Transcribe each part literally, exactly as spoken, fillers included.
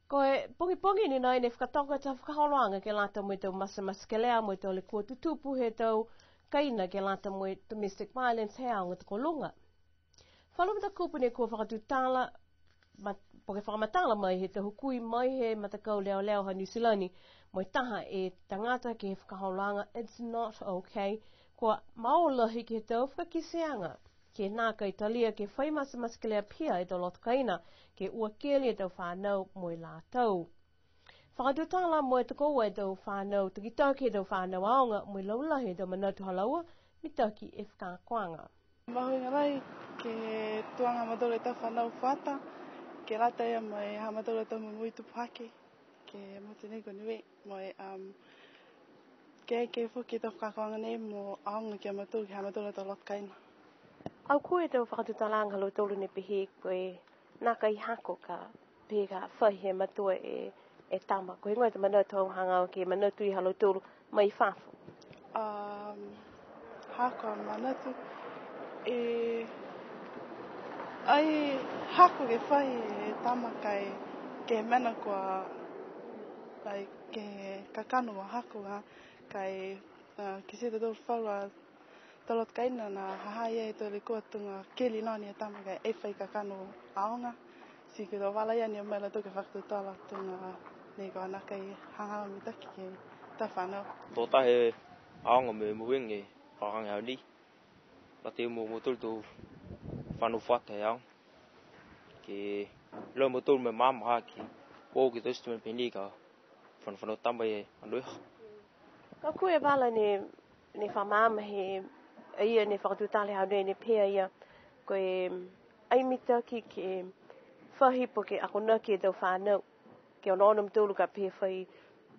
Ko e pogipogi ni nai ne fakatoka e tau fakaholoaga ke lata mo e tau matematekelea mo e tau lekua tutupu he tau kaina ke lata mo e domestic violence he aoga tokoluga. Falu matakupu ne kua fakatutala, ma-, po ke fakamatala mai he tau hukui mai he matakau leoleo ha Niu Silani, mo e taha e tagata ke he fakaholoaga, it's not okay. Kua mao lahi ke he tau fakakiteaga, ke nākai talia ke fai matematekelea pihia e tau loto kaina, ke ua keli e tau fanau mo e lautolu. Fakatutala mo e tokoua e tau fanau, takitaki e tau fanau aoga, mo e laulahi e tau manatu ha laua, mitaki e fakaakoaga. Mahuiga lahi ke tuaga ha mautolu e tau fanau fuata, ke lata ia mo e ha mautolu a tau momoui tupu hake, ke he motu nei ko Niue, mo e, um, ke, ke foki e tau fakaakoaga nei mo aoga ki a mautolu, ke he ha mautolu a tau loto kaina. Au kua e tau fakatutalaaga ha lautolu ne pehē ko e nākai hako ka pehē ka fai he matua e, e tama. Ko e heigoa e tau manatu hagaao ke manatu ia ha lautolu mai fafo. Um, hako a manatu. E, ai hako ke fai e tama ka e, ke he mena kua, ai, ke he kakano kua hako ha, ka e, a, kitia e tautolu falu a tau loto kaina ne ha ha i ai e tau lekua tuga keli noa ni e tama ka e fai kakano aoga. Ti ko e tau vala ia ne o mai a lautolu ke fakatutala tuga ne kua nākai hagaao mitaki ke he tau fanau. Tō taha e aoga mo e momoui he fakaaoga nei. Lata ia mo mautolu tau fanau fuata he aoga. Ke iloa e mautolu mo e maama ha ke o ke tau situ mo e pehē ni ka fanafanau tama e anoiha. Ka ko e vala ne, ne fakamaama he, a ia ne fakatutala he aho nei ne pehē a ia, ko e ai mitaki ke fai po ke akonaki e tau fanau, ke onoono a mautolu ka pehē fai,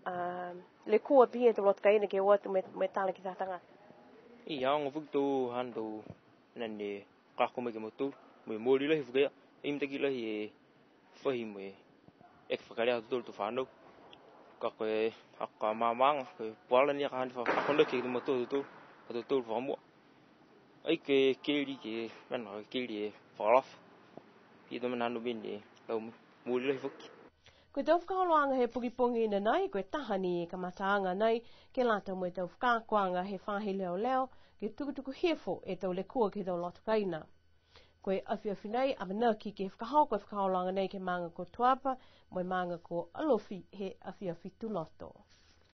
a, lekua pihia e tau loto kaina ke o atu mo e, mo e tala ke he tau tagata. Ia, aoga foki tau haana tau, nā ne ka ako mai ke he mautolu, mo e mooli lahi foki a ia, ai mitaki lahi e fai mo e eke fakalea ha tautolu tau fanau. Ka ko e, ha ko e maamaaga, ko e puhala ni a ka hane fa-, akonaki ke he matua ha tautolu, ha tautolu fakamua. Ai ke keli ke, mena ke keli e fakalafa. Pihia e tau mena hano mena e lau mai, mooli lahi foki. Ko e tau fakaholoaga he pogipogi nai, ko e taha ni e kamataaga nai, ke lata mo e tau fakaakoaga he faahi leoleo, ke tukutuku hifo e tau lekua ke he tau loto kaina. Ko e afiafi nei, amanaki ke fakahoko e fakaholoaga nei ke he maaga ko Tuapa, mo e maaga ko Alofi he afiafi Tuloto.